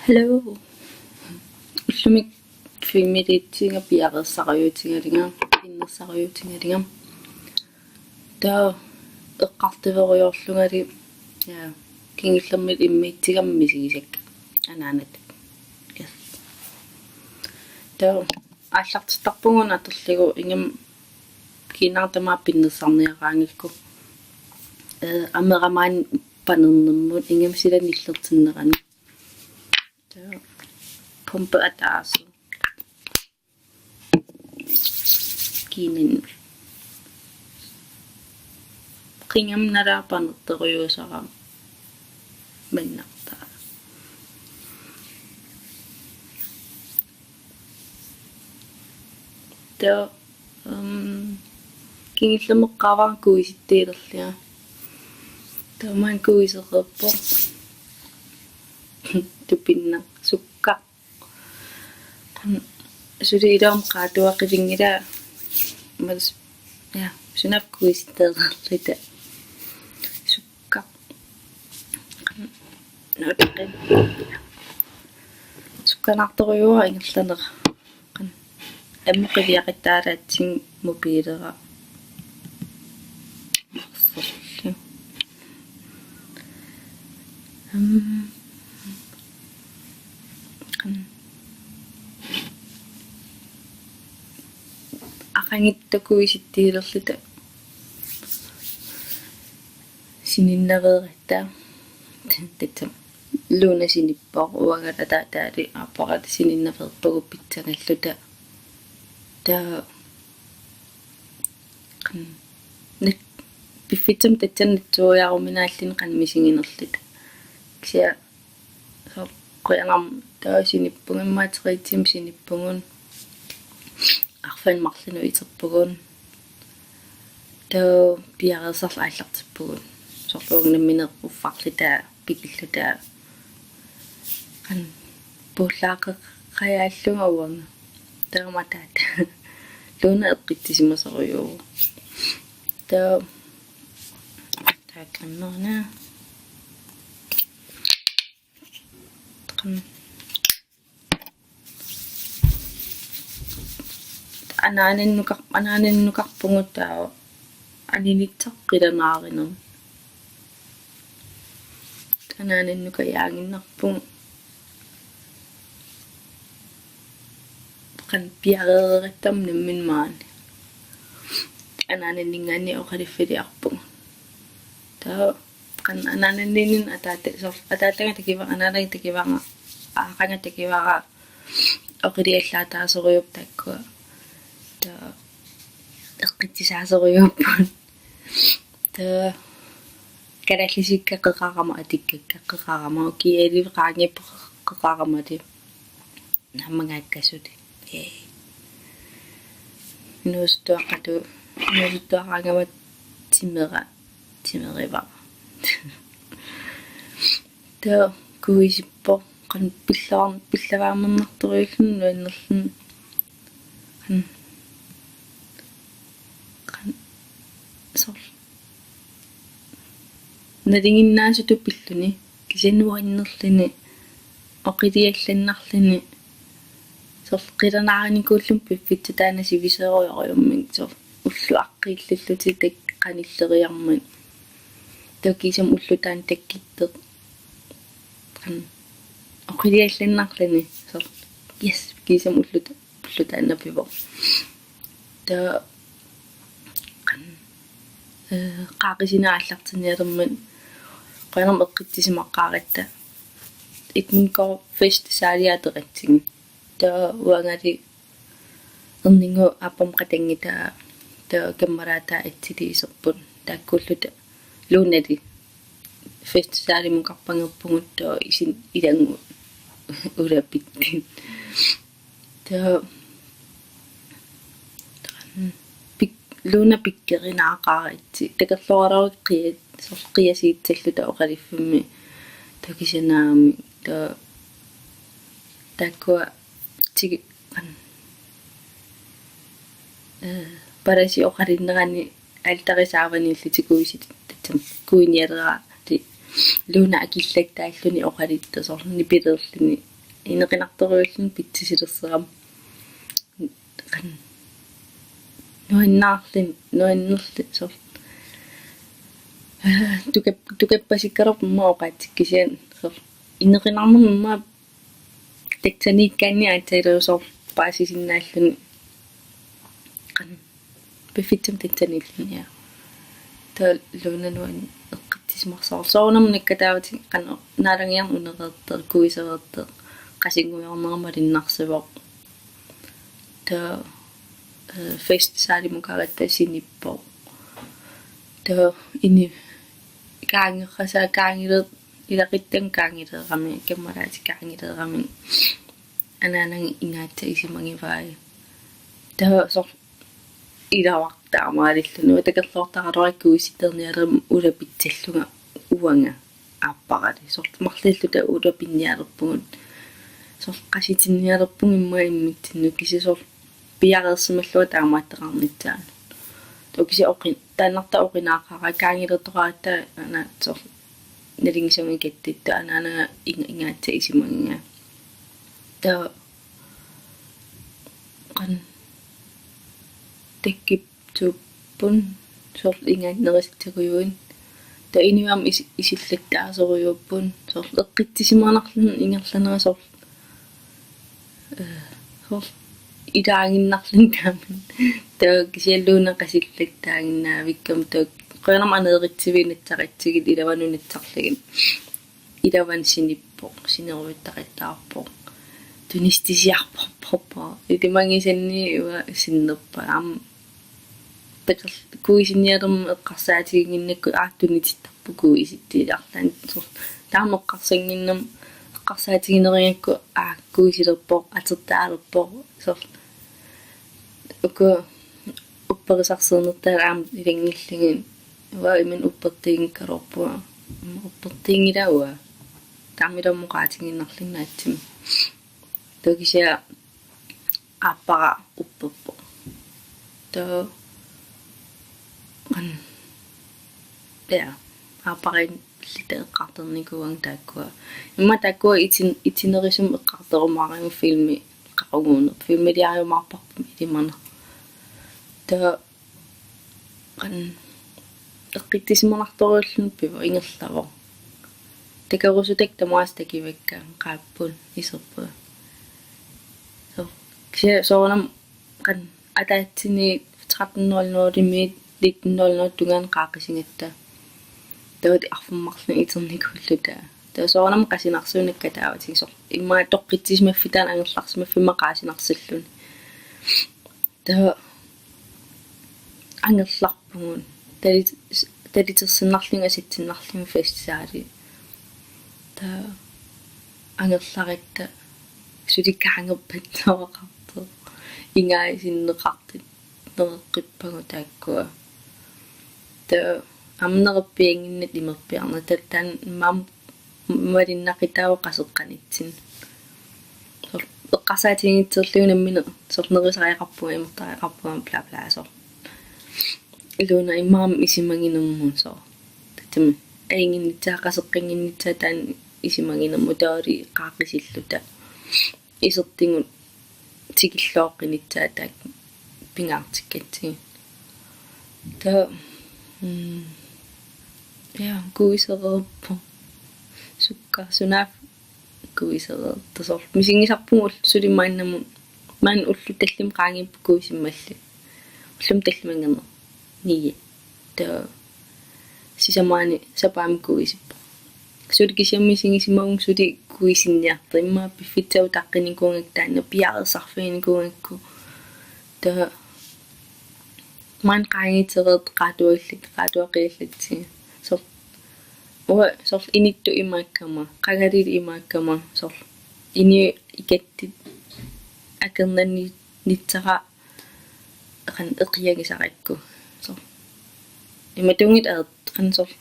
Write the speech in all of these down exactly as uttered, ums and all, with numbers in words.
Hello. Ullumi filmiliitsinga piareersariuutigalugu, pinnersariuutigalugu. Taava eqqartuerujoorlungalu, ja, kingullermik immiussigamik misigisakka. Anaanat. Yes. Taava aallartittarpugut atorlugu ingammik kiinara tamaat pinnersarniaraangakku. Eh, ameramaani panernermut ingammik sila nillertinnerani. Taava pumpe ataaseq. Kiinannut. Qingam nalaa panertorujuusarami mannartaa. Taava, um, kingullermik eqqaavara kuisittuulerlunga. Taava maani kuisereerpoq. Tupinnaq sukkaq. Suli ilumut qaatuaqivinngilaa. Mas, ja, sunaaffa kuisittuulerluta. Sukkaq. Nuutaqim. Sukkanaartorujuuara ingerlanera. Qan. Ammut qiviaqattaalaatsinga mobiilera. Marsorlu. Mm. Qan. Aqaguttut kuisittuulerluta. Sininnaveeratta. Tassami Luna sinippoq, uangalu ataatalu aapparalu sininnaveerpagut pissangalluta. Taava qan-, nat-, piffissami tassani natsuujaruminaalluni qanoq misiginerluta. Kisianni soorlu qujanartumik taava sinippugut, immaqa tre timer sinippugut. Arfineq-marlunut iterpugut. Taava piareersarluta aallartippugut. Soorlu uagut nammineq uffarluta, pikilluta. Qan puullaaqeqajaallunga uanga. Taava mataat. Luna eqqissisimasorujuuvoq. Taava taakannarna. Qan. Anaanannukar-, anaanannukarpugut taava aninissaq qilanaarinermut. Anaanannukajaaginnarpugut. Qan piareereeratta nammineq maani. Anaananninngaanniit oqaluffiliarpugut. Taava qan anaananninnut ataata-, soorlu ataataga takivara, anaanaga takivara, aqaga takivara, oqiliallaataasorujuupput taakkua. Taava eqqissisaasorujuupput. Taava kalaallisikka qeqarama atikkakka, qeqarama ukialu qaangiupput qeqaramalu. Naammagaakkasut. Ee. Inuusuttuaqqatut, inuusuttuaraangama timera, timerivara. Taava kuisippoq, qan pillavar-, pillavaarnartorujuulluni nuannerluni. Qan, qan, soorlu. Nalinginnaasutut pilluni, kisianni nuannerluni, oqiliallannarluni, soorlu qilanaarinikuulluni piffissaq taanna sivisoorujussuarmik, soorlu ullut aqqiillillutik tak-, qanilleriarmat. Taava kiisami ulloq taanna takkuttoq. Qan, oqiliallannarluni, soorlu, yes, kiisami ulloq ta-, ulloq taanna pivoq. Taava qan-, eh, qaaqqusineq aallartinnialermat qujanartumik eqqissisimaqaaratta. Edmundgård Fest Saalip ateqatsigu. Taava uangalu erninnguup aappama qatanngutaa, taava kammalaataa atsilik iserput. Taakkuulluta Lunalu Fest Saalimukarpagut, taava isinni ilanngullugit ulapittut. Taava pik-, Luna pikkorinaaqaratsigit. Takorloorlugu qia-, soorlu qiasiitsalluta oqaluffimmi takusanaami. Taava taakkua tigi-, qan-, eh, palasi oqalunnerani altari saavaniillutik kuisit-, tassami kuinialeraat Luna akillattaalluni oqaluttoq soorlu nipilerluni Inequnartorujulluni pitsisilersorama. Qan-, nuannaarluni, nuannerluni soorlu. Tukap-, tukappasikkaluarpoq immaqa oqaatsit kisianni soorlu. Inequnarnermi immaqa tassaniikkaanni aatsaat soorlu paasisinnaalluni. Qan-, piffissami tassaniilluni, ja. Taava Luna nuann-, eqqissisimasoq. Soorunami nakkataavatit qanoq naalagiarneq unereersoq, kuisereersoq, qasunnguarnerma malunnarsivoq. Taava, øh, festisaalimukaaratta sinippoq. Taava ini kaangerrasaa kaangile-, ilaquttat kaangileeramik, kammalaatit kaangileeramik. Anaanaga ingaatsa isumagivai. Taava soorlu iluartaamaalilluni. Takorloortaraluarakku kuisittorniarama ulapitsallunga uanga aapparali. Soorlu marluulluta ulapinnialerpugut. Soorlu qasutinnialerpugut immaqa immitsinnut kisianni soorlu piareersimallunga taamaattoqarnissaanut. Taava kisianni oqi-, taannartaa oqinaaqqaara kaangilertoqaratta ana soorlu nalunngisavunga kattittu anaanaga inga-, ingaatsa isumagiga. Taava qan-, takkuttuupput soorlu ingaannerusuttakujuit. Taava inuit aamma is-, isullattaasorujuupput soorlu eqqissisimanarluni ingerlanera soorlu. Øh, soorlu ilaaginnarluni taama. Taava kisianni Luna qasullattaaginnaavikkami taava qujanarmi aneerutsiviit nassaratsigit ilavanut nassarlugit. Ilavani sinippoq, sinerujuttaqattaarpoq. Tunissutisiarparparpara. Ilimagisanni uanga sinnerpara. Aamma takorl-, kuisinnialermat eqqarsaatiginnginnakku aattuunitittarput kuisittiilaarlaat soorlu. Taama eqqarsannginnama eqqarsaatiginerugakku aa kuisilerpoq, atortaalerpoq soorlu. Uku upperisarsiornertaa aamma ilanngullugu uanga ima uppertuunngikkaluarpunga. Uppertuunngilanga uanga. Taamaallaat oqaatigiinnarlunga naatsumik. Taava kisianni aappara upperpoq. Taava qan-, ja, aappara illit eqqartornikuuanga taakkua. Immaqa taakkua itin-, itinerusumik eqqartorumaarigut filmi qaquguuneq. Filmiliarumaarparput ilimanaq. Taava qan-, eqqissisimanartorujulluni pivoq ingerlavoq. Takorusutakka tamaasa takivakka qaapput iserput. Soorlu kisianni soorunami qan-, ataatsimiit tretten nul nul-imiit nitten nul nul tungaanut qaaqqisigatta. Taava arfineq-marlunut iternikuulluta. Taava soorunami qasunarsuunik nakkataavatit soorlu. Immaqa toqqissisimaffiit taanna angerlarsimaffimmi qaasunarsulluni. Taava angerlarpugut. Tali-, talitersinnarlugit asatsinnarlugit festisaali. Taava angerlaratta suli kaangerpattoqartoq. Ingaasinneqartut nereqqippagut taakkua. Taava aamma nererpiannginnattoq imerpiarneq. Taava taanna maam-, malunnaqutaavoq qasoqqanitsinni. Soorlu eqqarsaatiginngitsoorlugu nammineq soorlu nerusariaqarpunga imertariaqarpunga bla bla soorlu. Luna immaqa aamma isumaginermut soorlu. Tassami ajunnginnissaa qasoqqannginnissaa taanna isumaginermut taavalu qaaqqusilluta. Isertigut tikilluaqqinissaat taakku pingaartikkatsigit. Taava, mm, ja, kuisereerpoq. Sukka, sunaaffa kuisereerpoq. Soorlu misigisarpugut suli maannamut. Maanna ullut tallimat qaangiupput kuisimmallugit. Ullumi tallimanngorneq. Ni. Taava sisamaanni sapaammi kuisippoq. Suli kisianni misigisimavunga suli kuisinniartoq. Immaqa piffissaq utaqqinikuugakku taanna piareersarfiginikuugakku. Taava maanna qaangiutereerpoq qaatuallat-, qaatuaqiallatsigit. Soorlu, uanga soorlu inuttut imaakkama, qangali imaakkama, soorlu inuit ikattut akornanniittara qan eqiagisarakku. Soorlu. Imatuunngitsoq aat-, qan soorlu.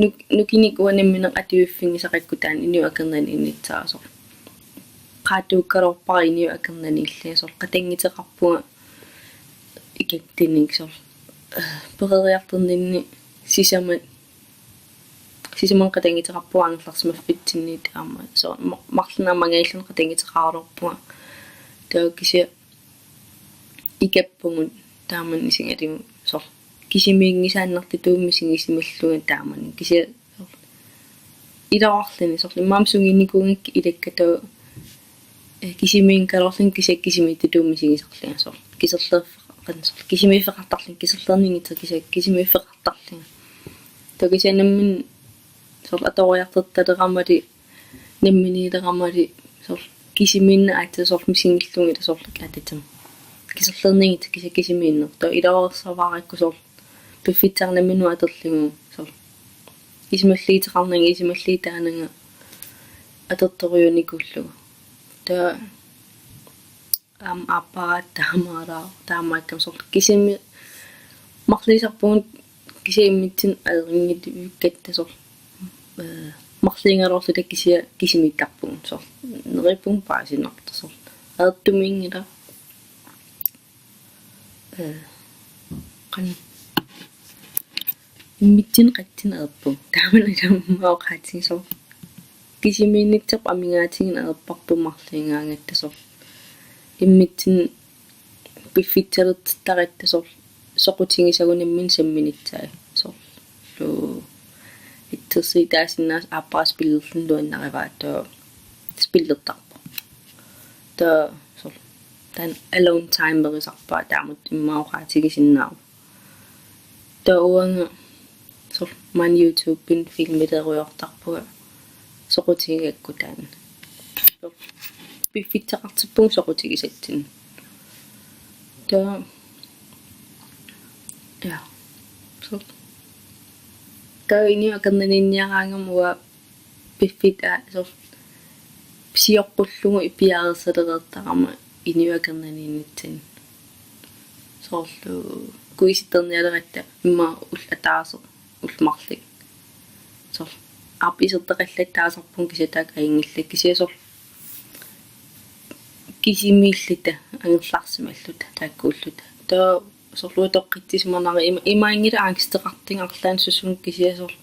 Nuk-, nukinnik uanga nammineq atuiffigisakka taanna inuit akornanniinnissara soorlu. Qaatuukkaluarpara inuit akornanniillugit soorlu qatannguteqarpunga ikattunik soorlu. Øh, peroriartorninni sisamat sisamat qatannguteqarpunga angerlarsimaffitsinni aamma. Soorlu ma-, marlunnik aamma angajullugu qatannguteqaraluarpunga. Taava kisianni ikappugut taamani isigalugu soorlu kisimiinngisaannartutut misigisimallunga taamani. Kisianni soorlu iluarluni soorlu immaqa sungiunnikuugakkit ilakka taava, eh, kisimiikkaluarlunga kisianni kisimiittutut misigisarlunga soorlu kiserliorfeqar-, soorlu kisimiiffeqartarlunga kiserliorniunngitsoq kisianni kisimiiffeqartarlunga. Taava kisianni nammineq soorlu atoriartortaleramali namminiileramali soorlu kisimiinneq aatsaat soorlu misigillugit soorlu atatim. Kiserliorniunngitsoq kisianni kisimiinneq. Taava iluarsavaarakku soorlu piffissaq nammineq atorlugu soorlu isumalluuteqarnanga, isumallutaananga atortorujuunikuullugu. Taava aamma aapparaat taamaalaaq, taamaakkami soorlu kisimi-, marluusarpugut kisianni immitsinnut ajorinngilagut soorlu, eh, marluugaluarluta kisianni kisimiittarpugut soorlu. Neriuppunga paasinnartoq soorlu. Ajortumiinngilaq. Eh, qanoq. Immitsinnut qatsinneq ajorpugut. Taamani aamma oqaatigisoq. Kisimiinnittarput amigaatigineq ajorparput marluugaangatta soorlu. Immitsinnut piffissalertittaratta soorlu soqutigisagut nammineq samminissaat soorlu. Assersuutaasinnaasut aappara spillerluni nuannarivaa taava spillertarpoq. Taava soorlu taanna alone timerisarpaa taamatut immaqa oqaatigisinnaavat. Taava uanga soorlu maani YouTubemi filmiliortarpunga soqutigigakku taanna. Soorlu piffissaqartippugut soqutigisatsinnik. Taava, ja. Soorlu. Taava inuit akornanniinniaraangama uanga piffissaq, aa, soorlu sioqqullugu piareersalereertarama inuit akornanniinnitsinni. Soorlu kuisittornialeratta immaqa ullut ataaseq ullut marluk. Soorlu aap isertaqallattaasarpunga kisianni taakku ajunngillat kisianni soorlu kisimiilluta angerlarsimalluta taakkuulluta. Taava soorlu uanga toqqissisimanera ima-, imaanngilaq angsteqartunga arlaannik susunga kisianni soorlu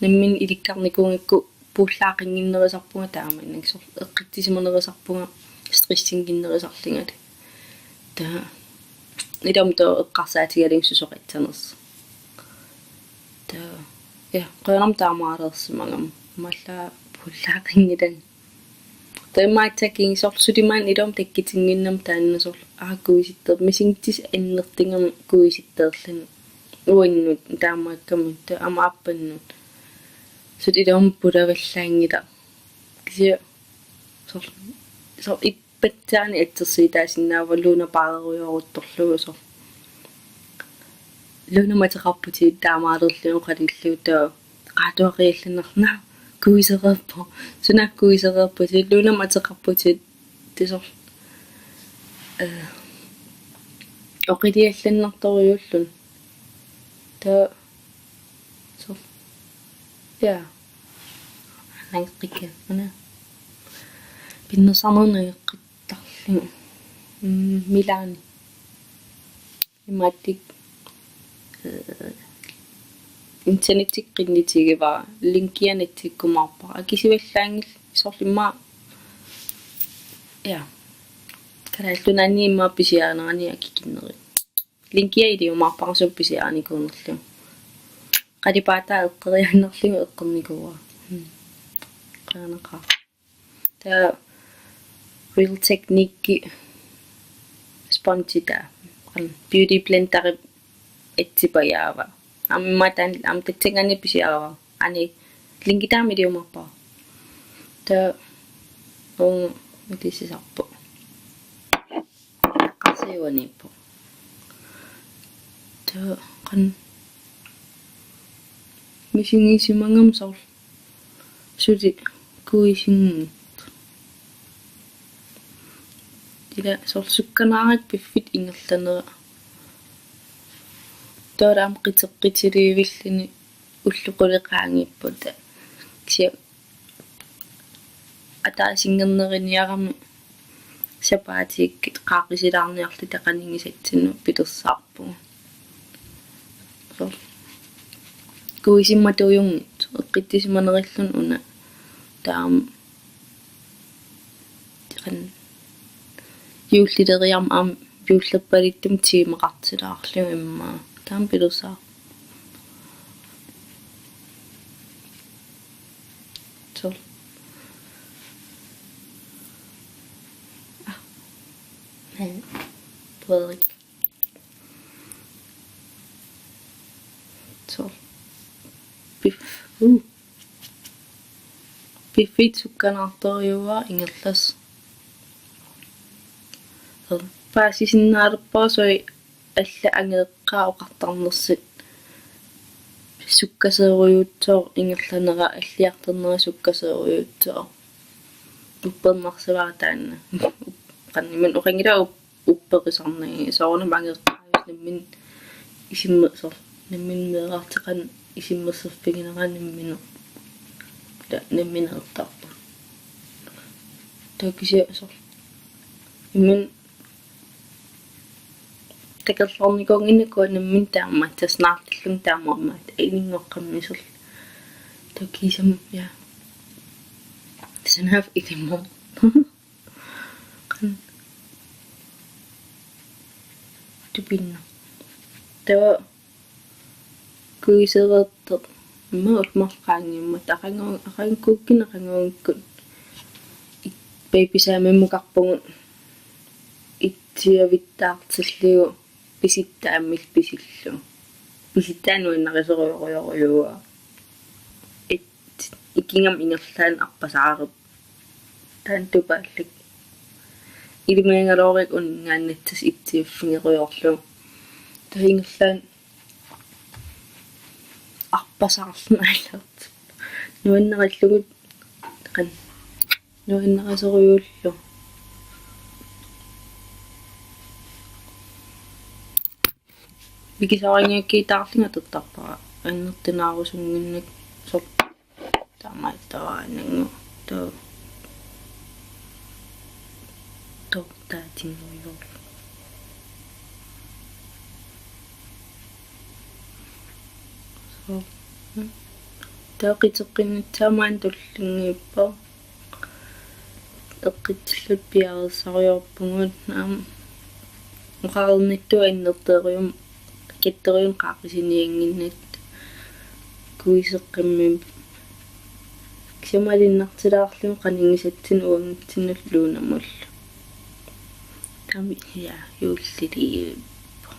nammineq ilikkarnikuugakku puullaaqannginnerusarpunga taamani soorlu eqqissisimanerusarpunga stressinnginnerusarlungalu. Taava ilami taava eqqarsaatigalugu susoqassanersoq. Taava, ja, qujanartumik taamaaliorsimagama. Imaallaat puullaaqanngilanga. Taava imaattut takuuk soorlu suli maani ilami takkutinnginnama taanna soorlu aa kuisittoq misigissutsit annertugami kuisittoorluni. Uannut taamaakkami taava aamma aappannut. Suli ilami pulavallaanngilaq. Kisianni soorlu, soorlu ippassaanik assersuutaasinnaavara Luna paarerujooruttorlugu soorlu. Lunamik ateqarputit taamaalilluni oqalillugu taava qaatuariallannarlunga kuisereerpoq. Sunaaffa kuisereerputit, Lunamik ateqarputit. Tassa soorlu, eh, oqiliallannartorujuulluni. Taava soorlu, ja. Nangeqqikka. Ana. Pinnersaanermut nangeqqittarlunga. Mm, Milani. Imaattoq, eh, internettikkut qinnutigivara, linkia nassiukkumaarpara. Akisuallaanngilaq soorlu immaqa. Ja. Kalaallit Nunaanni immaqa pisiarinerani akikinnerit. Linkia iliumaarpara suna pisiarinikuunerlugu. Qalipaataa eqqeriaannarlugu eqqornikuuara. Hmm. Qiianaqaa. Taava Real Technique sponge taava. Qan beauty blenderi atsipajaava. Aamma taanna aamma tassanngaanniit pisiarivara. Aamma linki taama iliumaarpara. Taava uunga mitissisarpoq. Qasiuaniippoq. Taava qan misigisimagama soorlu suli kuisinngitsoq. Ila soorlu sukkanaarakku piffissaq ingerlanera. Taava aamma qiteqqutilerivilluni ullut qulit qaangiuppata. Kisianni ataasinngorneruniarami sapaatikkut qaaqqisilaarniarluta qanigisatsinnut pilersaarpugut. Soorlu kuisimmatuujunngitsoq. eqqissisimanerilluni una taama qan juullileriarmat aamma juullerpaluttumik tiimeqartilaarlugu immaqa. Taama pilersaarpoq. Soorlu. Ah. Frederik. Soorlu. Pif-, uh. Piffissaq sukkanaartorujuuara ingerlasoq. Paasisinnaalerpara suli allat angajoqqaat oqartarnersut sukkasoorujussuusoq ingerlanera alliartornera sukkasoorujussuusoq. Uppernarsuara taanna. Qanimut oqanngilaq up-, upperisarnagit soorunami angajoqqaajusut nammineq isimme-, soorlu nammineq meerarteqarneq isimmersorfigineqarneq nammineq. Ta-, nammineq eqqarpoq. Taava kisianni soorlu imminut takorloornikuunnginnakku nammineq taama, tassa naartullugu taama aamma ilinngoqqammisoq. Taava kiisami, ja. Sanaaf ilimmo. Qan-, tupinnaq. Taava kuisereertoq. Immaqa ullut marluk qaangiummata aqagu-, aqagu-, kuukkinnut aqaguagukkut. It-, baby showerimiimukarpugut. Itsiavittaartillugu pisittaa aamma pisillugu. Pisittaa nuannarisorujorujuuara. It-, ikigami ingerlaannaq arpasaareerpoq. Taanna tupaallak. Ilimagigaluaruit uninngaannassasut itsiaffigerujoorlugu. Taava ingerlaannaq arpasaarluni aallartippoq. Nuannarillugu qan-, nuannarisorujuullugu. Mikisuarinngikkiitaarlunga atortarpara. Annertunaarusunnginnakku soorlu taamaattaraanangu. Taava. Taava taatinngujuul. Soorlu. Taava qiteqqinnissaa maani tullinngiippoq. Eqqissilluta piareersarujoorpugut aamma. Oqarnittut annertoorujussuarmik katterujunik qaaqqusiniannginnatta kuiseqqammerput. Kisianni malunnartilaarlugu qanigisatsinnik uanngitsinnullu Lunamullu. Taava, ja, juulliliippoq.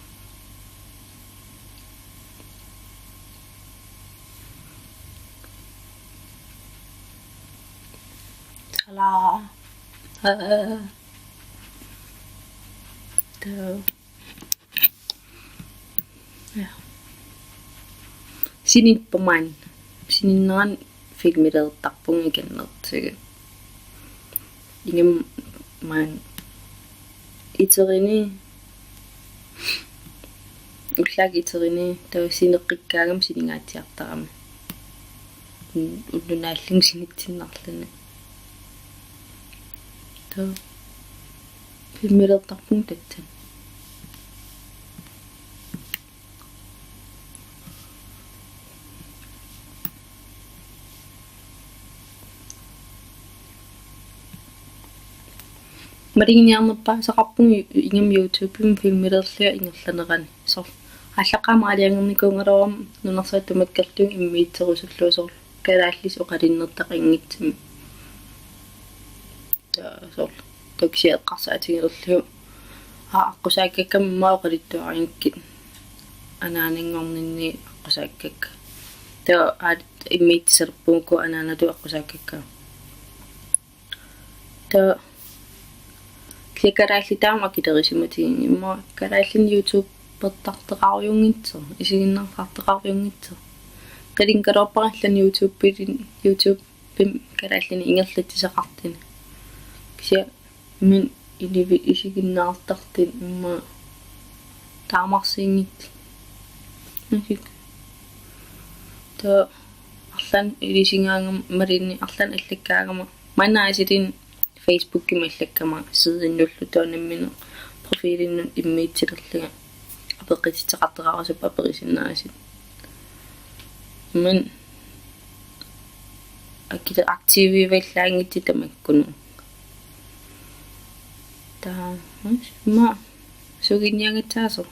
Salaa. Aa. Taava. Ja. Sinippoq maani. Sininnerani filmiliortarpunga ikinnertigut. Ingammik maani iterini, ullaakkut iterini, taava sineqqikkaangama siningaatsiartarami. Un-, unnunaallunga sinitsinnarluni. Taava filmiliortarpunga tassani. Malinniarnerpaasaqarpunga ingammik YouTubemi filmiliorlunga ingerlanerani. Soorlu aallaqqaammut aalajangernikuugaluarama nunarsuaq tamakkerlugu immiusserusullugu soorlu kalaallisut oqalunnertaqanngitsumik. Taava soorlu takusi eqqarsaatigilerlugu. Aa, aqqusaakkakkami immaqa oqaluttuarinngikkit. Anaananngorninni aqqusaakkakka. Taava aat immiussilerpugut anaanatut aqqusaakkakka. Taava kisianni kalaallit taama akilerisimatigigit immaqa kalaallinik YouTubertartoqarusunngitsoq, isiginnaartartoqarusunngitsoq. Taava linkkaluarpara allanut YouTubeli, YouTube pim kalaallinik ingerlatsisaqartuni. Kisianni min ilivi isiginnaartartut immaqa taamarsuunngitsut. Nasik. Taava arlaannik ilisigaangama malinni arlaannik allakkaangama maanna aasilinni Facebookimi allakkama sideinnullu taava nammineq profilinnut immiussilerlunga apeqqutissaqartoqarusupput aperisinnaasut. Men akile aktivivallaanngitsi tamakkununnga. Taava, ma, suginiagassaasoq.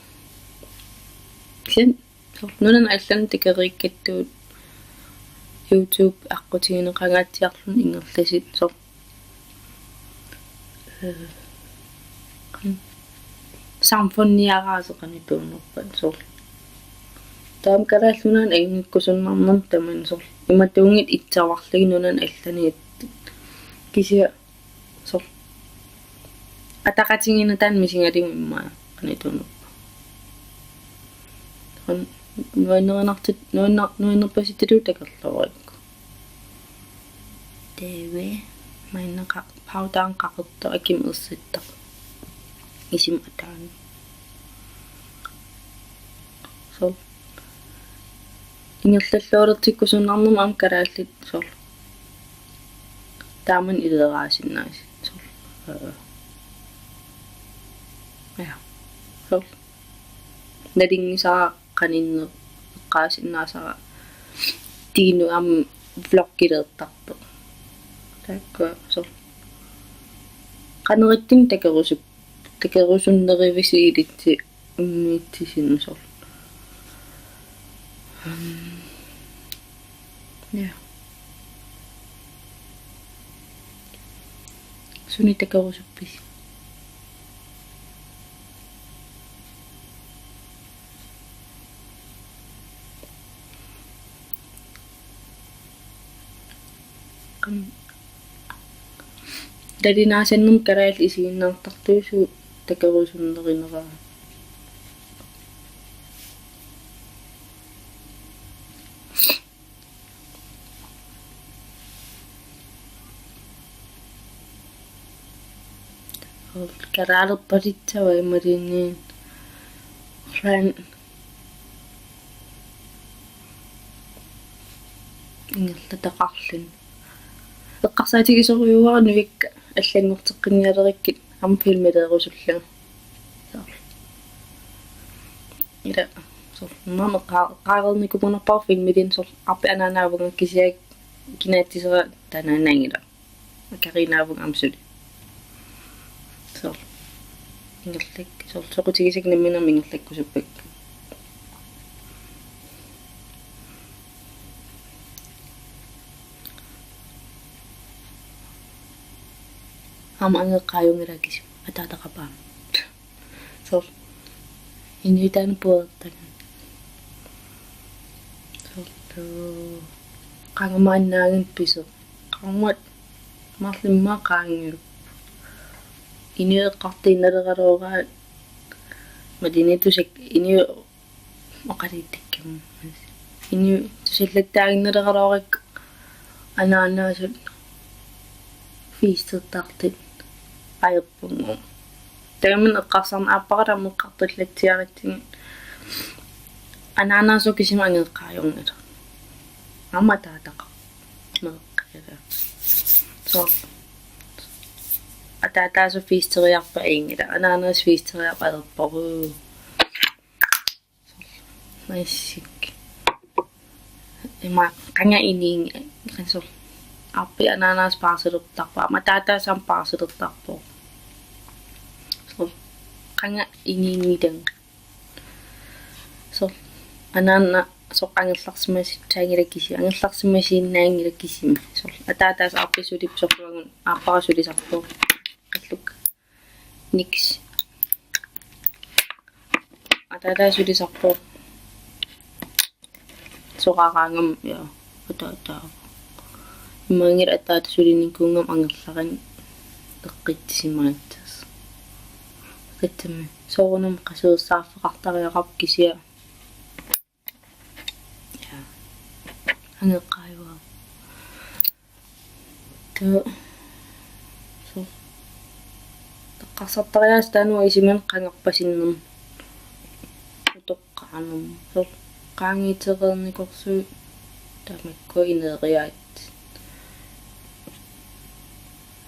Kisianni, soorlu nunanut allanut takoriikkattut YouTube aqqutigineqangaatsiarluni ingerlasut, soorlu. Ee, qan-, samfundiaraaseq qanoq tunnganerpat, soorlu. Taama Kalaallit Nunaannut annikkusunnarnermut tamanut, soorlu. Imatuunngitsoq itsuarlugit nunanut allanut. Kisianni, soorlu, ataqatigiinneq taanna misigalugu immaqa qanoq tunnganerpa. Soorlu nuannerinartut, nuanner-, nuannerpasittugut takorloorikku. Taava maanna qa-, powderi qaqortoq akimut ersattaq. Isima ataanut. Soorlu. Ingerlallualertikkusunnarnermut aamma kalaallit, soorlu. Taamani ileeraasinnaasut, soorlu. Ee. Ja. Soorlu. Nalunngisara qaninneq eqqaasinnaasara, Tiinuk aamma vloggilertarpoq. Taakku, soorlu. Qanoq ittunik takorusup-, takorusunnerivisi ilitsi unnuitsisinnut, soorlu. Mm. Ja. Sunik takorusuppisi? Qan-, nalunaasannermut kalaallit isiginnaartartut suut takorusunnerineraat. Kalaalerpaluttuaq imaluunniit qan-, ingerlataqarluni. Eqqarsaatigisorujussuuara nuikka allanngorteqqinnialerikkit aamma filmiliirusullunga. Soorlu. Ila, soorlu, maanna eqqa-, eqqaareernikuugunarpara filmiliineq, soorlu, aappi anaanaavunga kisianni kinaatsisera taanna anaanngilaq. Akariinnaavunga aamma suli. Soorlu. Ingerlak-, soorlu, soqutigisakka nammineq aamma ingerlakkusuppakka. Aamma angeqqaajunngilaq kisima, ataataqarpoq aamma. Soorlu. Inuit taanna puertagami. Soorlu. Qanga maannaagan pisoq. Qaammat marluk immaqa qaangiupput. Inuit eqqartuinnaleralooraat. Malinnittusaq inuit oqaluuttakkami. Inuit tusallattaaginnalereerlugit anaanaasut festertartut ajorpunga. Taamani eqqarsarneq aappara aamma eqqartullatsiaratsigit. Anaanaasut kisima angeqqaajunngilaq. Aamma ataataqarpoq. Meeqqat. Soorlu. Ataataasut festeriarput ajunngilaq. Anaanaasut festeriarput ajorpoq. Naissik. Ima qanga inuunngilaq, qanga soorlu. Aappi anaanaasut paarsilertarput, aamma ataataasoq aamma paarsilertarpoq. Soorlu. Qanga inuunngilanga. Soorlu. Anaana soorlu angerlarsimasut taanngilaq kisima, angerlarsimasuinnaanngilaq kisima. Soorlu. Ataataasoq aappi sulipput soorlu uagut aappara sulisarpoq. Qallukka. Niks. Ataataasoq sulisarpoq. Soraaraangama, ja. Ataataa. Imaanngilaq ataataasoq sulinikuugama angerlarani eqqissisimaassasut. Eqqissimasoq. Soorunami qasuersaaffeqartariaqarpoq kisianni. Ja. Angeqqaajuarput. Taava. Soorlu. Eqqarsartariaaseq taanna isumanni qangarpasinnermut. Utoqqaanermut. Soorlu. Qaangiutereernikuusugut tamakku ineriaatsit.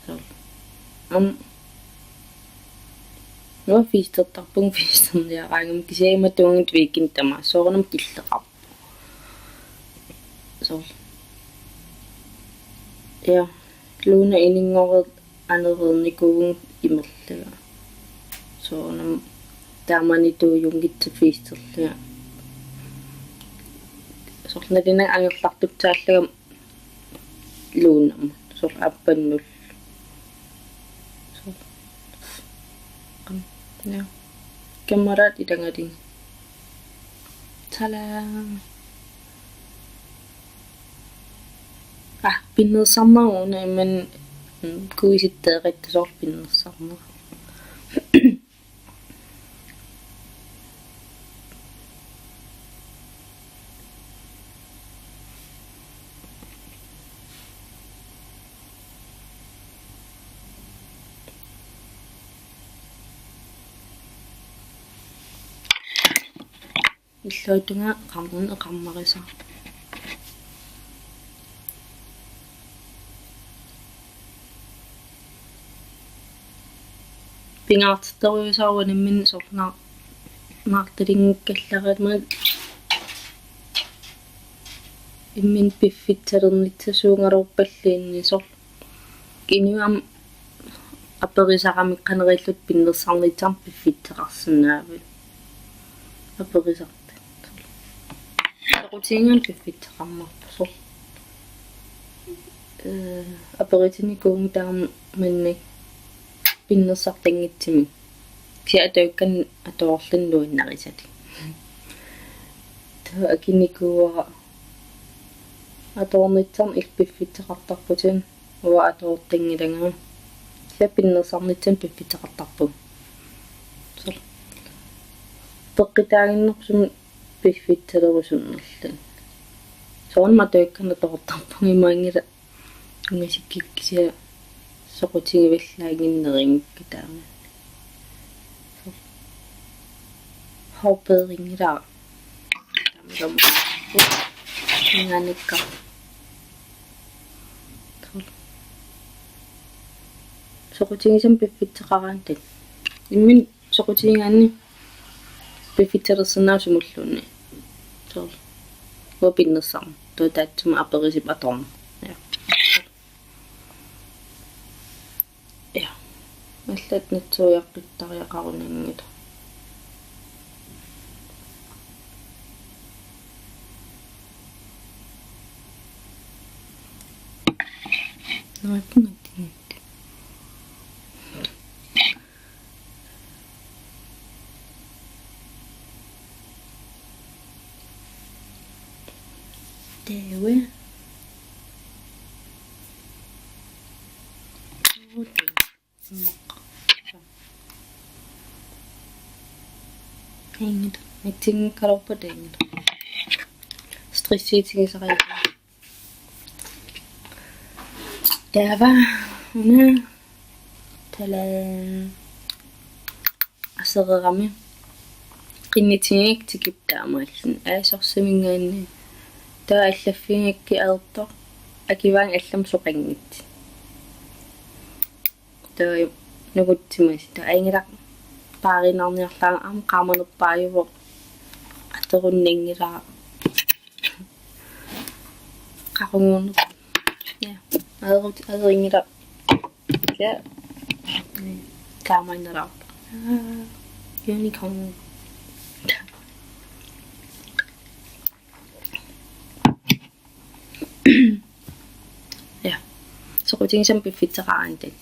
Soorlu. Aamma. Nuannersuuteqarpunga festerniaraangama kisianni imatuunngitsoq weekend tamaat soorunami killeqarpoq. Soorlu. Ja, Luna ininngorneq anereernikuuvugut imerlunga. Soorunami taamani tuujunngitsoq fiisterlunga. Soorlu nalinga angerlartussaallunga Lunamut. Soorlu aappannut. Soorlu. Ja. Kameraat ilagalugu. Tada. Ah, pinnersarnera una imannak, mm, kuisitteeqatta soorlu pinnersarnera. Illuatungaa qammun eqarmarisara. Pingaartittorujussuuara nammineq soorlu naar-, naartulinngikkallarama imminut piffissalernissaq suugaluarpalluunniit soorlu. Inuit aamma aperisarami qanoq ilillutik pinnersarnissartik piffissaqarsinnaavugut. Aperisartut. Soqutigigaanni piffissaqarmarput soorlu. Ee, aperitinnikuuvugut taava manna pinnersartanngitsumik. Kisianni atuakkanik atuarluni nuannarisatik. Taava akinikuuara atuarnissarnik illit piffissaqartarputit. Uanga atuartanngilanga. Kisianni pinnersarnissarnik piffissaqartarpugut. Soorlu. Peqqutaaginnarpoq sumut piffissalerusunnerluni. Soorunami atuakkanik atuartarpunga, imaanngilaq ungasikkikkit kisianni soqutigivallaannginnerugunarpoq taamani. Soorlu. Hårperinngilara. Tamarmik. Inganikka. Soqutigisumik piffissaqaraangat. Imminut soqutigigaanni piffissalersinnaavoq sumulluunniit. Soorlu. Uanga pinnersarneq. Taava taassuma aperisupput atuarneq. Ja. Ja. Allat natsuiaqqittariaqarunanngilaq. Naapungatinngit. Taava. Taanngilaq. Naatsinngikkaluarpara taanngilaq. Stressiutigisariaqarpara. Taava una tala asererami qinnutigigakkit tikippoq taamaalilluni. Aa, sorsaminngaanniit. Taava allaffigigakkit aertoq. Akuaanni allamik soqanngitsoq. Taava nungutsimasut. Taava ajunngilaq paariinnarniarlara aamma qaamanerpaajuvoq. Atorunnanngilara. Qaquguuneq. Ja. Aerut-, aerinngilara. Ja. Taamaaginnaraluarpoq. Aa, unicorn. Ja. Soqutigisumik piffissaqaraangat.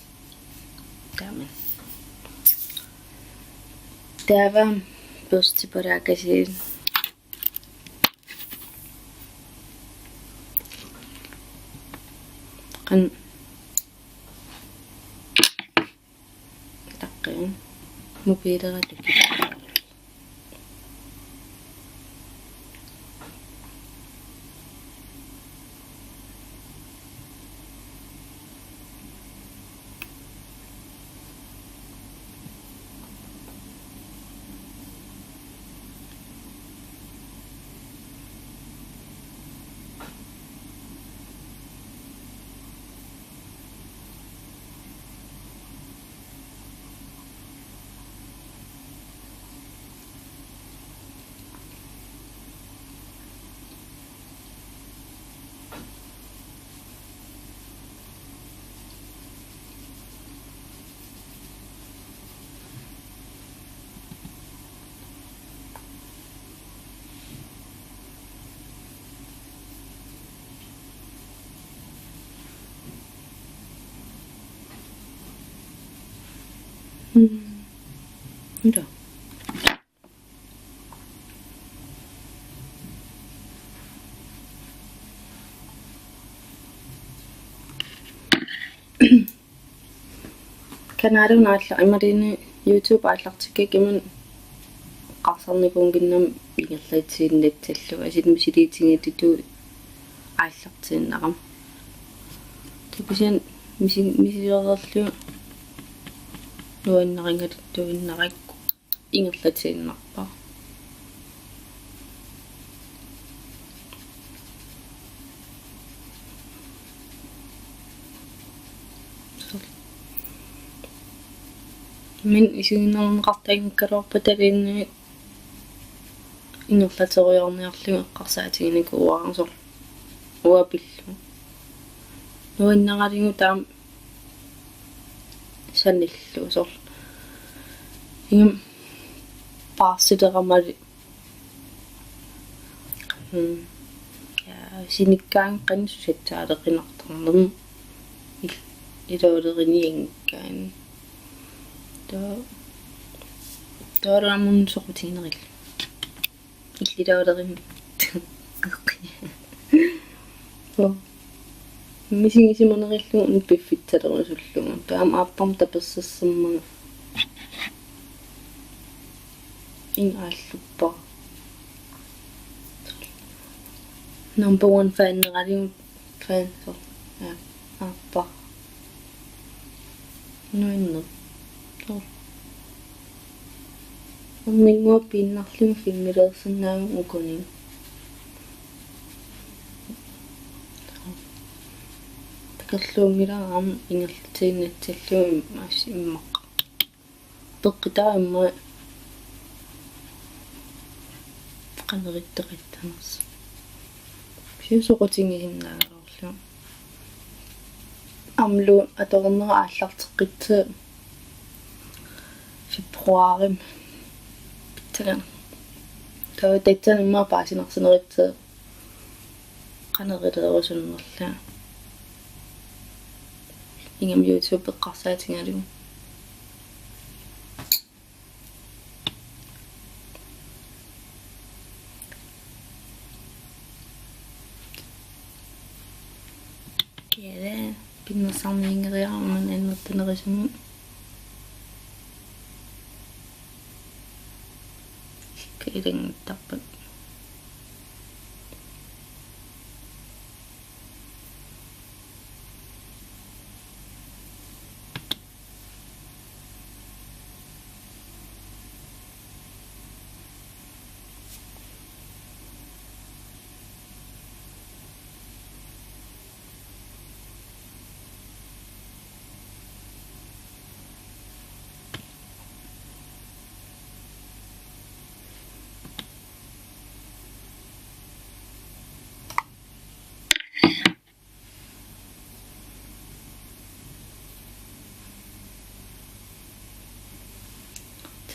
Taama. Taava børstipalaakasiit. Qan-, taqqin. Mobiilera tukit. Mm. Ila. Kanalimi aallar-, imaluunniit YouTube aallartikkakka imannak eqqarsarnikuunnginnama ingerlatsiinnassallugu, asit misiliutigiittutut aallartiinnarama. Taava kisianni misi-, misilereerlugu nuannarigaluttuinnarakku ingerlatiinnarpara. Min isiginnaarneqartaanngikkaluarpata talinni ingerlateriarniarlugu eqqarsaatiginikuuara soorlu uanga pillugu. Nuannaralugu taama sanillugu soorlu. Ingammik paarsilerama. Mm. Ja, sinikkaanni qanoq susassaareqinartarnermut il-, ilualerinianngikkaanni. Taava, taava aamma soqutiginerillugu. Illilaalerimmi. Oo. Misigisimanerillugu una piffissalerusullugu. Taava aamma aappama tapersersimammat. Ingerlappa. Number one fan-eraliu fan so. Ja, aappara. Nuanneq. Soo. Uminnguaq piinnarlugit filmiliorsinnaavugut ukuninnga. Takorluunngilara aamma ingerlatiinnassallugu im-, aas immaqa. Peqqitaa immaqa qanoq ittoqattanersoq. Kisianni soqutigisinnaagaluarlugu. Aammalu atornera aallarteqqittoq februarimi pitsaanersoq. Taava tassani immaqa paasinarsinerissasoq qanoq iliorusummerlunga. Ingammik YouTube eqqarsaatigalugu. Kele, pinnersarnianngeriarama annertunerusumik. Kailangittarpat.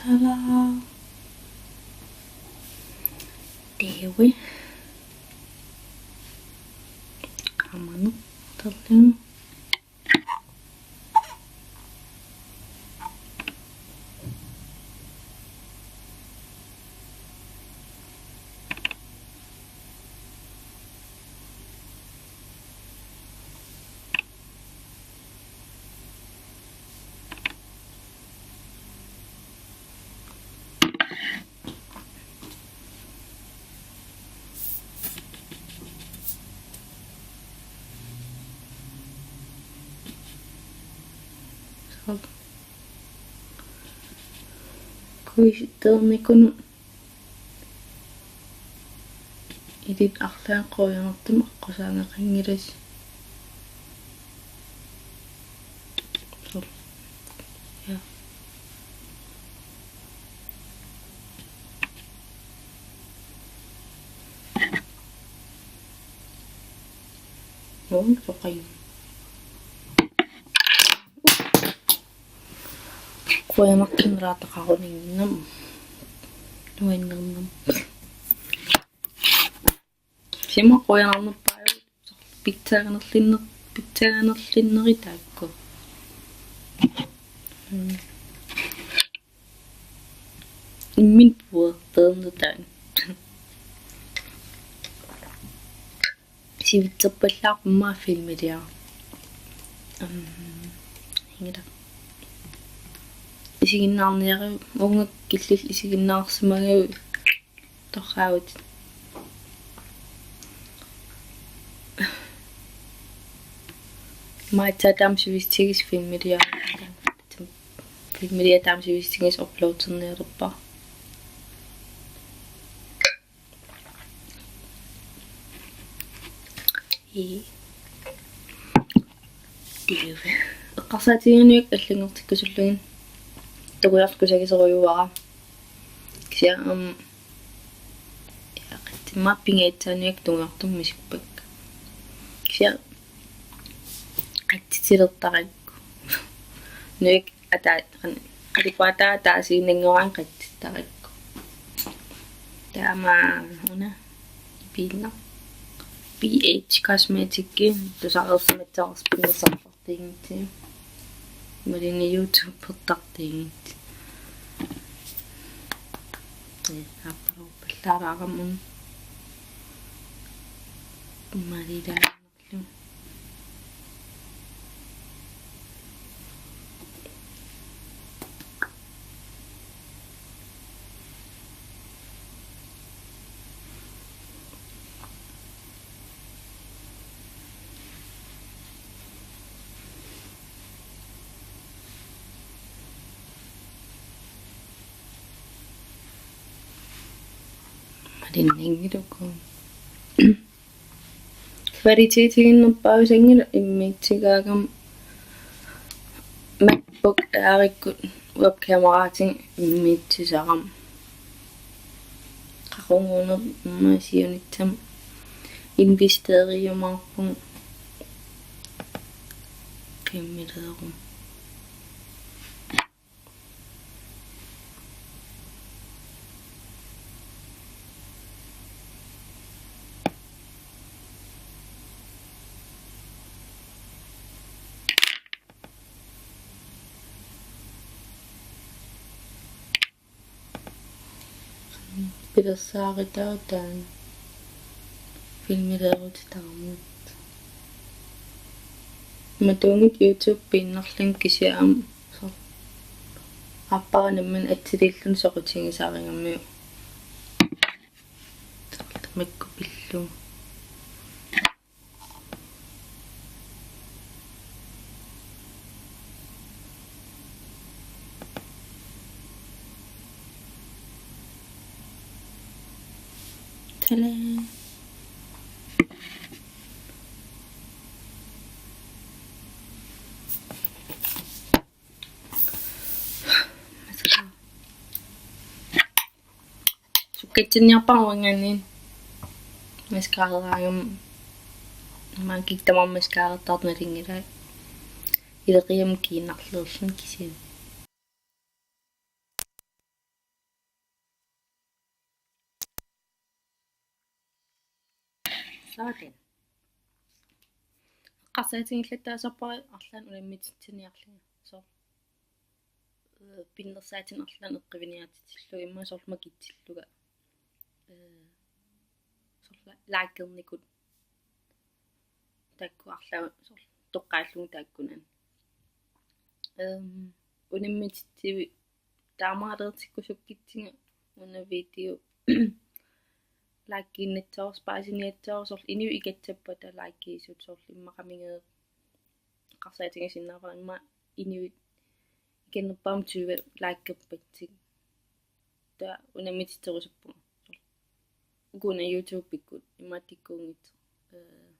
Tada! Dewi. Kamanu. Terlin. Kuisittoornikunut ilit arlaat quianartumik aqqusaagaqanngilasi. Suu. Ja. Nuun soqai. Quianartumik ilaataqaruninnam. Nuannernermik. Sima quianarnerpaajuvoq pitsaanerlinner-, pitsaanerlinneri taakku. Mm. imminut puerteernetaan. Sivitserpallaarpoq aamma filmiliara. Am, inngila. Isiginnaarniaru, uunga killillit isiginnaarsimagaanni torraavutit. Maatsa taama sivisutigisoq filmiliara. Filmiliara taama sivisutigisoq uploadernialerpara. Ii. Diivi. Eqqarsaatigigaanni allanngortikkusullugit. Tungujortoq kusagisorujuara. Kisianni, am, ja, qatsimmaa pingajuaannaanngilaq tungujortumik misippakka. Kisianni qatsitilertarakku. Nuuk ataa-, qan-, qalipaataa ataasiinnanngoraanni qatsitarakku. Taamaammat una piinna. B H Cosmetics-ip tusarsimassavara pinnersartartiginngitsunik. Imaluunniit YouTube-ertartiginngitsunik. Ee, aappalorpallaaraarama una. Imaluunniit Malinninngiluku. Kvalitetiginnerpaasanngilaq immiussigaangama MacBook Airikkut webkameraatigut immiussisarama. Qaquguunerput immaqa siunissami investeriumaarpunga filmiliarama. Pilersaarutaavoq taanna filmiliarutitaramut. Matuunngitsoq YouTube piinnarlunga kisianni aamma soorlu aappara nammineq atsililluni soqutigisarigamiuk. Soorlu tamakku pillugu. Tada. Mascara. Sukkatsinniarpara uanngaanniit mascararaangama, maanngikkukkit tamarmik mascarartartut nalunngilaat. Ileqiamik kiinnarluarluni kisianni. Sådan. Eqqarsaatigillattaasarpara arlaannik unammisitsiniarlunga. Soorlu, øh, pinnersaatinik arlaannik eqquiniartitillugu immaqa soorlu makitsillunga. Øh, soorlu likernikut. Taakku arlaat soorlu toqqaallunga taakkunani. Øhm, unammisitsivit taamaaliortikkusukkitsigu una video likiinnassavarsi paasiniassavarsi soorlu inuit ikatsappata likiisut soorlu immaqa mingeq eqqarsaatigisinnaavara immaqa inuit ikinnerpaamik tyve likerpatsigit. Taava unammisitserusuppunga. Uku una YouTube-ikkut imaattikkuunngitsoq, øh,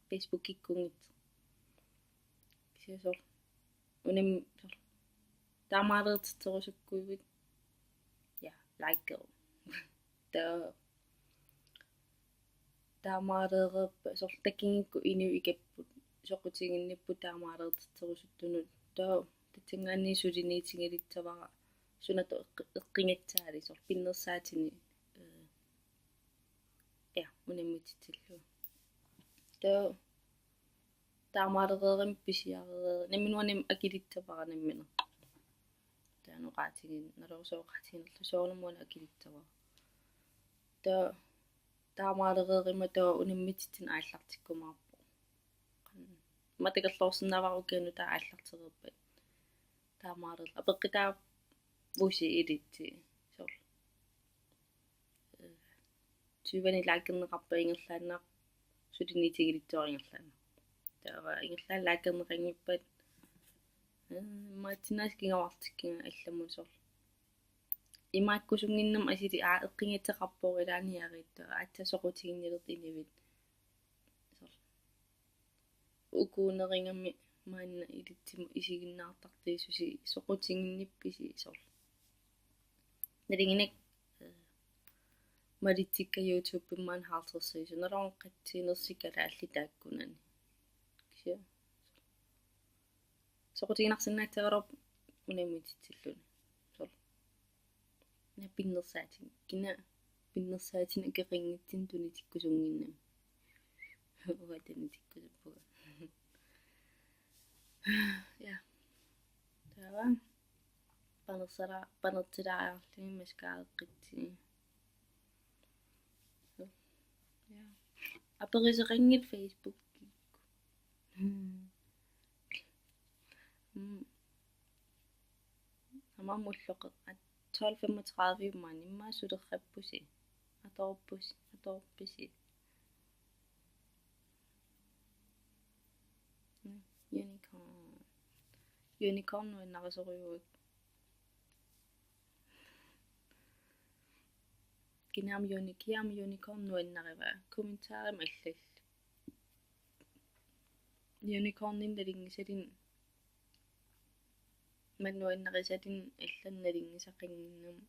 Facebook-ikkuunngitsoq. Kisianni soorlu unam-, soorlu taamaaliortitserusukkuivit. Ja, like. Taava taamaalereerpat soorlu takunngikkuit inuit ikapput soqutiginnipput taamaaliortitserusuttunut. Taava tassanngaanniit suliniutigilissavara sunatut eqqi-, eqqigassaali soorlu pinnersaatini, øh, ja, unammisitsillugu. Taava taamaalereerami pisiarereerami nammineq uani akilissavara nammineq. oqaatigineq, naluara oqaatiginerlu soorunami una akilissavara. Taava taamaalereeruma taava unammitsitsinni aallartikkumaarpoq. Qan-, matagalloorsinnaavara ukianut taava aallartereerpat. Taamaaleq apeqqutaavusi ilitsi soorlu. Tyveni likerneqarpat ingerlaannaq, suliniutigilissavara ingerlaannaq. Taava ingerlaannaq likerneqanngippat, eh, imaatsinnaasut kinguartikkiga allamut soorlu. Imaakkusunnginnama asuli aa eqqinngateqarpoq ilaanniariittu aatsaat soqutiginnilertut inuit. Soorlu. Ukuunerugami maanna ilitsimut isiginnaartartuususi soqutiginnippisi soorlu. Nalinginak, eh, malitsikka YouTubemi maanna halvtredsiusut, naluara qatsiinersi kalaallit taakkunani. Kisianni soqutiginarsinnaassagaluarpoq unammitsitsilluni. Soorlu. Una pinnersaatinik. Kina pinnersaatinik akeqanngitsunik tunitikkusunnginnami. Uanga tunitikkusuppunga. Ja. Taava. Panersara-, panersilaariarlunga mascaraqqissaanga. Ja. Aperisoqanngilaq Facebookikkut. Mm. Aamma ulloqeqqat tolv femogtredive maani immaqa sulerrappusi. Atoorpus-, atoorpisi. Mm, unicorn. Unicorn nuannarisorujuuvoq. Kina aamma uni-, kina aamma unicorn nuannarivaa. Kommentarimi allallu. Unicornimik nalunngisalinnik. Maani nuannarisalinnik allanut nalunngisaqannginnama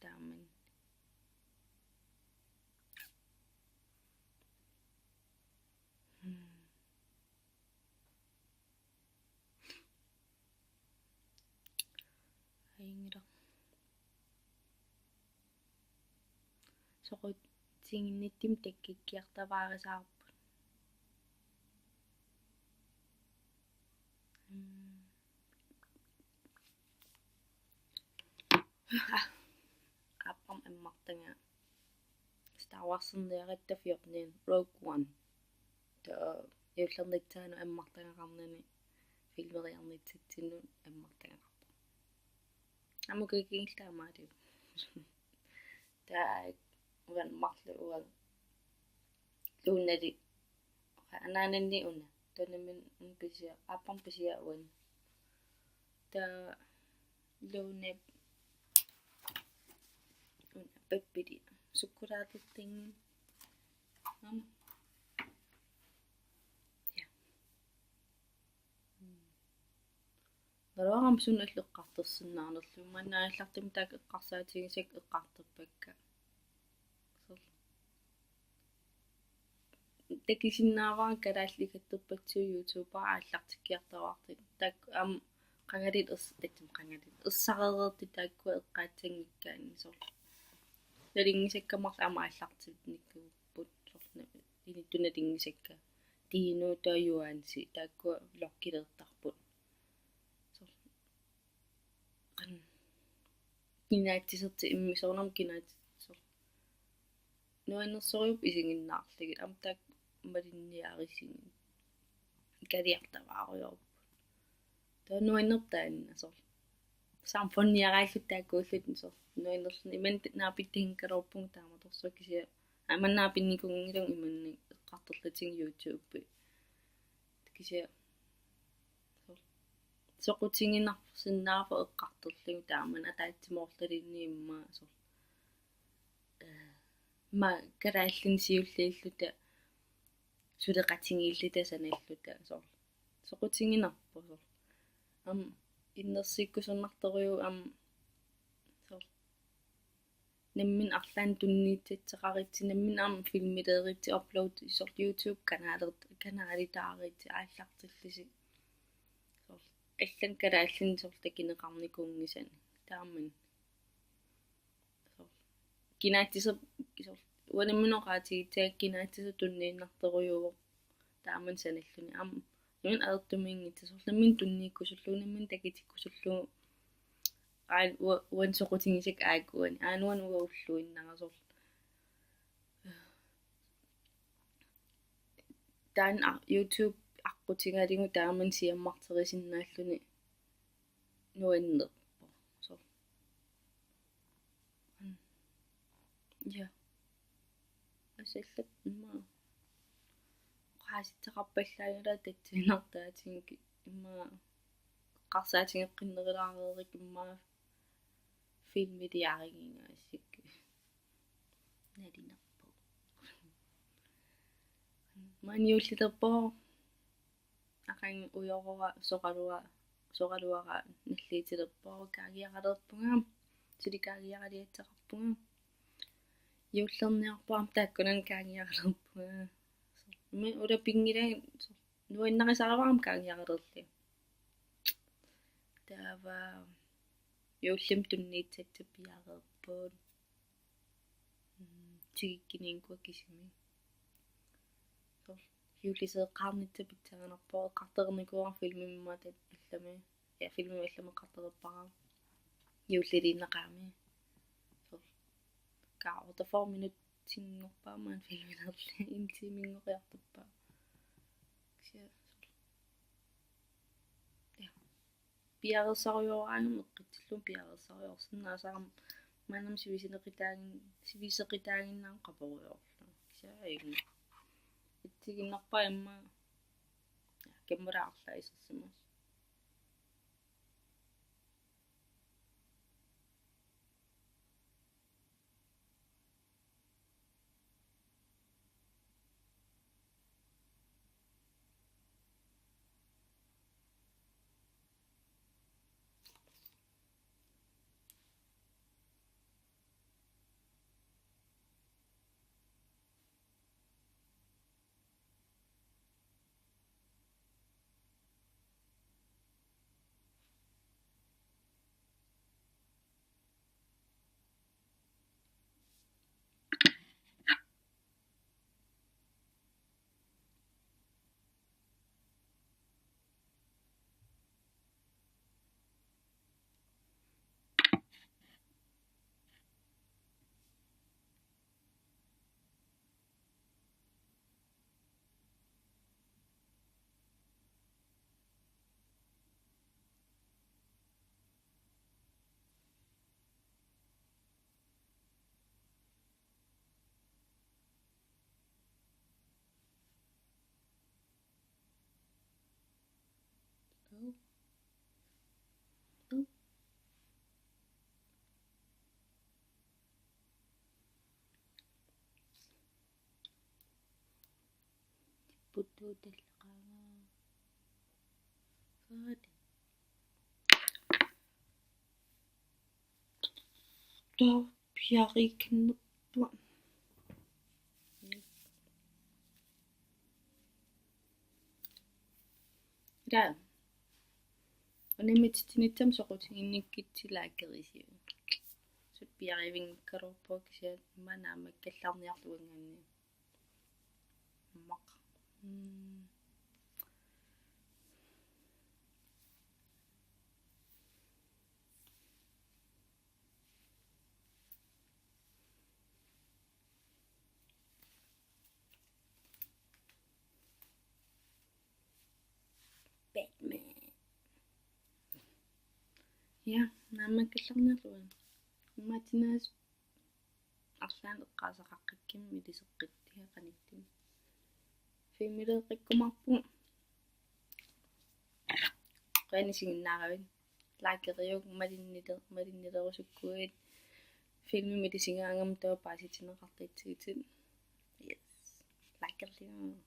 taamani. Hmm. Ajunngilaq. Soqutiginnittumi takkukkiartuaarisaarput. Mm. Aappama ammartagara Star Warserniaratta fjorten, Rogue One. Taava juullernitsaanut ammartagaqarnani filmeriarnitsitsinnut ammartagaqarpoq. Aamma ukioq kingulleq taamaaliorpoq. Taava uanga marluk uanga Lunali. Anaananni una. Taava nammineq una pisiaq, aappama pisiaq uani. Taava Lunap una pappili sukkulaatittingi. Aamma. Ja. Mm. Naluara aamma suna allu eqqartorsinnaanerlugu, maanna aallartumi taakku eqqarsaatigisakka eqqartorpakka. Soorlu. Takusinnaavara kalaallit ikattorpassuit YouTubera aallartikkiartuaartut. Taakku aamma qangali ers-, tassami qangali ersarereertut taakkua eqqaassanngikkaanni soorlu. Nalunngisakka marluk aamma aallartinnikuupput soorlu inuttut nalunngisakka. Dino taava Juansi taakkua vloggilertarput. Soorlu. Qan-, kinaassusertik immisoornam kinaassusertik. Nuannersorujuupput isiginnaarlugit, aamma taakku malinniarisigit. Kaliartuaarujoorput. Taava nuannerpoq taanna soorlu. Samfundiaraallutik taakkuullutik soorlu. Nuannerluni imannak naapittuunngikkaluarpunga taamatorsuaq kisianni. Aamma naapinnikuunngilanga imannak eqqartorlutigu YouTube. Kisianni soorlu. Soqutiginarsinnaavoq eqqartorlugu taamani ataatsimoorlulinnut immaqa soorlu. Eh, ma kalaallinik siulliulluta suleqatigiilluta sanalluta soorlu. Soqutiginarpoq soorlu. Aamma innersuukkusunartorujuuvoq aamma soorlu. Nammineq arlaannik tunniussaqaritsi, nammineq aamma filmiliaritsi, upload soorlu YouTube kanaler-, kanalitaaritsi aallartillusi. Soorlu allanut kalaallinik soorlu takuneqarnikuunngisanik. Taamani. Soorlu. Kinaassuser-, soorlu. Uanga nammineq oqaatigissagakku kinaassuseq tunniinnartorujuuvoq. Taamani sanalluni. Aamma. Nammineq ajortumiinngitsoq. Soorlu nammineq tunniukkusullugu, nammineq takutikkusullugu. Aana ua-, uani soqutigisakka aajuku uani. Aana uani uanga ulluinnarasorlu. Taanna a-, YouTube aqqutigalugu taamani siammarterisinnaalluni nuannerpoq. So. Mm. Ja. Assallat immaqa oqaasitseqarpallaanngilaq tatsiinnartaatigut immaqa eqqarsaatigeqqinnerulaareerakku immaqa filmiliarigigaassakkut. Nalunerpoq. Maani juullilerpoq. Aqagu ujorora soraluara, soraluara nalliutilerpoq, kaagiaralerpunga, suli kaagiaraliassaqarpunga. Juullerniarpoq aamma taakkunani kaagiaralerpunga. Ima ulapinngilagut nuannarisarivara aamma kaagiaralerlunga. Taava juullimi tunniussassat piareerput. Mm, tigukkininnguaq kisimik. Soorlu juulliseeqqaarnissaq pissaanerpoq, eqqartornikuuara filmimut allami. Ja, filmimut allami eqqartoreerpara. Juulliliinnaqaaq. Soorlu kaa otteogfyrre minutsinngorpara maani filmilerlunga, en timeinngoriartorpara. Kisianni soorlu. Ja. Piareersarujooraangama eqqitsillugu piareersarujoorsinnaasarama maannamut sivisoqataagin-, sivisoqataaginnarama qaporujoorlunga. Kisianni ajunngi. Assigiinnarpara immaqa kammalaarlaa isersimasoq. Puttuutallaqaanga. Faati. Taava piareernerput. Ila. Unammitsitsinissamut soqutiginnikkitsi likerisiuk. Suli piareersinnaagaluarpugut kisianni immaqa naammakkallarniarlugu uanngaanniit. Maq. Mm. Batman. Ja, naammakkallarniarlugu. Immaqa tinaas arlaannik eqqaasaqaqqikkimmi iliseqqittia qanittumi. Filmiliiqqikkumaarpugut. Qujanaq isiginnaaravit. Likeriuk malinnile-, malinnilerusukkuit. Filmimik ilisigaangama taava paasitinneqartitsigitit. Yes. Likeriuk.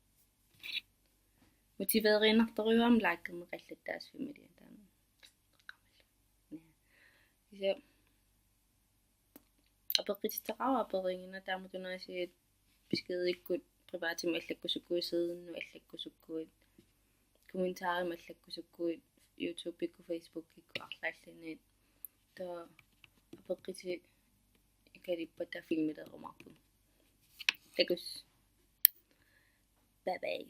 Motiveeriinnartorujuugami likerneqallattaasut filmiliat taanna. Kisianni apeqqutissaqaruit aperiiginnarlugu taamatut aasiit beskedikkut privatimut allakkusukkuit, sideannut allakkusukkuit, kommentarimut allakkusukkuit, YouTubekkut, Facebookikkut arlalinnik. Taava apeqqutit ikalippata filmiliumaarpugut. Takuss. Bye bye.